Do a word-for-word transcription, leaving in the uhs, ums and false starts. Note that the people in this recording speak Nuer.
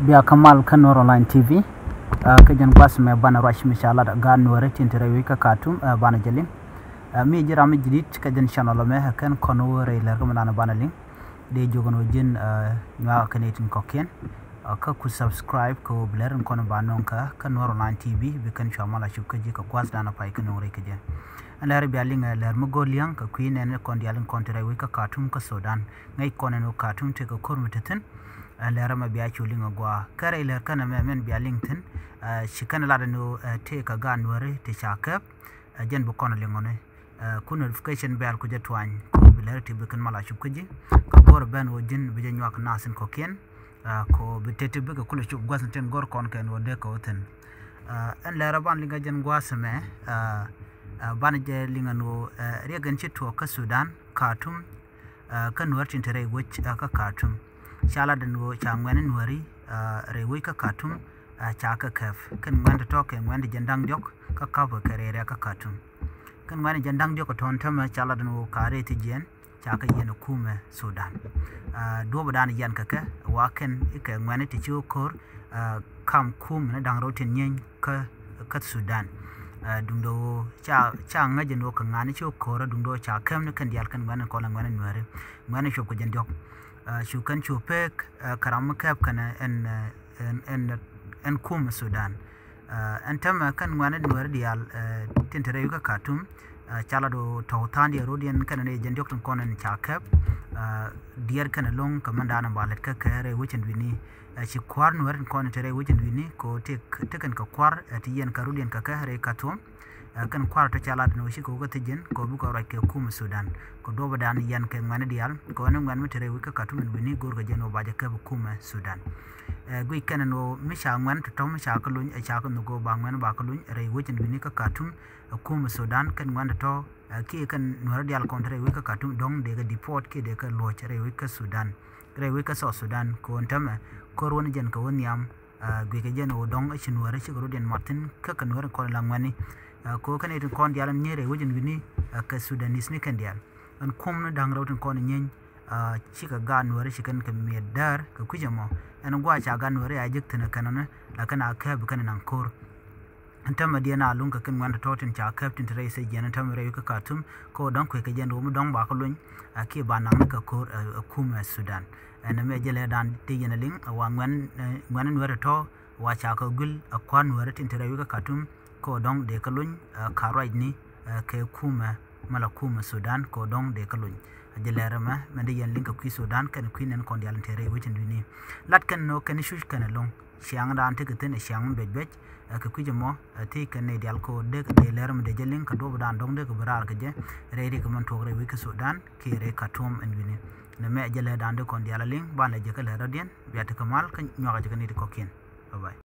Bia kä mal kä Nuer Online T V. Kä jɛn gua̱th mɛ banɛ ruac mi ca lat gaat Nuääri tin te rɛy wec kä Khartoum, banɛ jɛ liŋ. Mi ji̱ ram mi ji̱ di̱t kä jɛn channel mɛ, kɛn kɔn wä rɛy lɛr kä mi nan banɛ liŋ. Dee jiök ɛn ɣöö ji̱n nyuak kɛn itin kɔ̱kiɛn. Kä ku subscribe kɛ ɣöö bi lɛr in kɔn ba nöŋ kä kä Nuer Online T V, bi kɛn cua mal a cup kä ji̱ kɛ gua̱thdan a pay kä nöŋ rɛy kä jɛ. Ɛn lɛr bia liŋ ɛ lɛr mi go̱o̱r lia̱ŋ kɛ kui̱ nɛn kɔn diaal in kɔn te rɛy wec kä Khartoum kä Sudan. Ŋäc kɔn ɛn ɣöö Khartoum tëë kɛ ko̱r mi te thi̱n. Ɛn lɛr ɛmɛ bia cu liŋ ɛ gua̱a̱. Kä rɛy lɛr kɛn ɛmɛ mɛn bia liŋ thi̱n, ci kɛn lat ɛn ɣöö tëë kɛ gaat Nuääri ti ca kɛp. Jɛn bi kɔn liŋ ɔni. Ku notification bell ku jɛ tuany kɛ ɣöö bi lɛr ti bi kɛn mal a cup kä ji̱. Kä go̱o̱r ɛ ben ɣöö ji̱n bi jɛ nyuak nath in kɔ̱kiɛn. Kɛ ɣöö bi tëë ti bikɛ kulɛ cup gua̱th in tin go̱o̱r kɔn kɛn ɣöö dee kɛ ɣöö thi̱n. Ɛn lɛr ɛ ban liŋ kä jɛn gua̱a̱th ɛmɛ. Ban jɛ liŋ ɛn ɣöö riɛk in ci tuɔɔk kä Sudan, Khartoum. Kä Nuäär tin te rɛy wec kä Khartoum. Ca lat ɛn ɣöö ca ŋuɛ̈ni Nuääri rɛy wec kä Khartoum ca kɛ kɛp. Kɛn ŋuɛ̈ni tɔ̱tɔ̱ kɛ ŋuɛ̈ni ti jiɛn da̱ŋ diɔ̱k kä käp kɛ rɛy rɛ̈k kä Khartoum. Kɛn ŋuɛ̈ni jiɛn da̱ŋ diɔ̱k kɛ tɔ̱ ɛn täämɛ ca lat ɛn ɣöö ka rɛy ti jiɛn ca kɛ yiɛn ɛ kumɛ Sudan. Duɔ̱ɔ̱pdan yiɛn kɛ kɛ wa kɛn ikɛ ŋuɛ̈ni ti ci wä ko̱r kam kumɛ ni da̱ŋ rɛw tin nyieeny kä kä Sudan. Duundɛ ɣöö ca ca ŋäc ɛn ɣöö kɛ ŋa̱ni ci wä ko̱r duundɛ ɣöö ca kɛm ni kɛn diaal kɛn ŋuɛ̈ni kɔn ɛ ŋuɛ̈ni Nuääri. Ŋuɛ̈ni cuɔp kɛ jɛn diɔ̱k. Cu kɛn cu pek kä ram mi kɛp kɛn ɛn ɛn ɛn ɛn kumɛ Sudan. Ɛn täämɛ kɛn ŋuɛ̈ni Nuääri diaal tin te rɛy wec kä Khartoum. Ca lat ɣöö tɔ̱ tha̱a̱ŋdiɛn rɔ̱diɛn kɛn ni jɛn diɔ̱k tin kɔn ɛn ca kɛp. Diɛɛr kɛn ɛlɔ̱ŋ kɛ mɛndan ba lät kä kɛ rɛy wec ɛn wi̱ni. Ci kua̱r Nuääri tin kɔn te rɛy wec ɛn wi̱ni kɛ ɣöö tëë kɛn kɛ kua̱r ti yiɛn kɛ rɔ̱diɛn kɛ kɛ rɛy Khartoum. Kɛn kua̱r tɔ̱ ca lat ɛn ɣöö cikɛ wä kä thi̱ji̱n kɛ ɣöö bikɛ ruac kɛ kumɛ Sudan. Kɛ duɔ̱ɔ̱pdan yiɛn kɛ ŋuɛ̈ni diaal kɛ ɣöö ni ŋuɛ̈ni mi te rɛy wec kä Khartoum ɛn wi̱ni go̱o̱rkɛ jɛn ɣöö ba jɛ kɛp kumɛ Sudan. Guic kɛn ɛn ɣöö mi ca ŋuɛ̈ni tɔ̱tɔ̱ mi ca kɛ luny ɛ ca kɛ nhök ɣöö ba ŋuɛ̈ni ba kɛ luny rɛy wec ɛn wi̱ni kä Khartoum. Kumɛ Sudan kɛn ŋuɛ̈ni tɔ̱tɔ̱ kiɛ kɛn Nuääri diaal kɔn te rɛy wec kä Khartoum dɔ̱ŋ dee kɛ deport kiɛ dee kɛ luɔ̱c rɛy wec kä Sudan. Rɛy wec kä South Sudan kɛ ɣöö ɛn täämɛ ko̱r wä ni jɛn kɛ wä nhiam. Guic kɛ jɛn ɣöö dɔ̱ŋ ci Nuääri cikɛ rɔ̱diɛn mat thi̱n kä kɛ Nuääri kɔn la ŋuɛ̈ni. Kɛ ɣöö kɛn itin kɔn diaal ɛn nyieeny rɛy wec ɛn wi̱ni kɛ Sudanese ni kɛn diaal. Ɛn kum ni da̱ŋ rɛw tin kɔn nyieeny. Cikɛ gaat Nuääri ci kɛn kɛ miɛt däär kɛ kui̱c ɛmɔ. Ɛn gua̱a̱ ca gaat Nuääri a jek thi̱n ɛ kɛn ɔni la kɛn a kɛp kɛn naŋ ko̱r. Ɛn täämɛ diɛn a luŋ kɛ kɛn ŋuɛ̈ni tɔ̱tɔ̱ tin ca kɛp tin te rɛy thi̱jiɛn ɛn täämɛ rɛy wec kä Khartoum kɛ ɣöö dɔ̱ŋ kui̱c kɛ jɛn ɣöö mi dɔ̱ŋ ba kɛ luny. Kiɛ ba naŋ ni kɛ ko̱r ɛ kumɛ Sudan. Ɛn ɛmɛ jɛ lɛrdan dee yɛn a liŋ ɛ wa ŋuɛ̈ni Nuääri tɔ̱tɔ̱ wa ca kɛ guil ɛ kua̱r Nuääri tin te rɛy wec kä Khartoum kɛ ɣöö dɔ̱ŋ dee kɛ luny ɛ ka ruacni kɛ kumɛ mɛ la kumɛ Sudan kɛ ɣöö dɔ̱ŋ dee kɛ luny. A jɛ lɛr ɛmɛ mɛn dee yɛn liŋ kɛ kui̱ Sudan kɛn kui̱ nɛn kɔn diaal in te rɛy wec ɛn wi̱ni. Lat kɛn nɔ kɛn cuc kɛn ɛlɔ̱ŋ. Ciaŋdan tekɛ thi̱n ɛ ciaŋ mi bɛc bɛc. Kɛ kui̱c ɛmɔ ɛ thiec kɛn nɛy diaal kɛ ɣöö dee kɛ dee lɛr mi dee jɛ liŋ kɛ duɔ̱ɔ̱pdan dɔ̱ŋ dee kɛ bi raar kɛ jɛ rɛy riɛk mɛn tuɔɔk rɛy wec kä Sudan kiɛ rɛy Khartoum ɛn wi̱ni. Nɛmɛ ɛ jɛ lɛrdan dee kɔn diaal a liŋ banɛ jɛ kä lɛr rɔ̱diɛn bia tekɛ mal kä nyuakä jɛ kä nɛy ti kɔ̱kiɛn. Bye bye.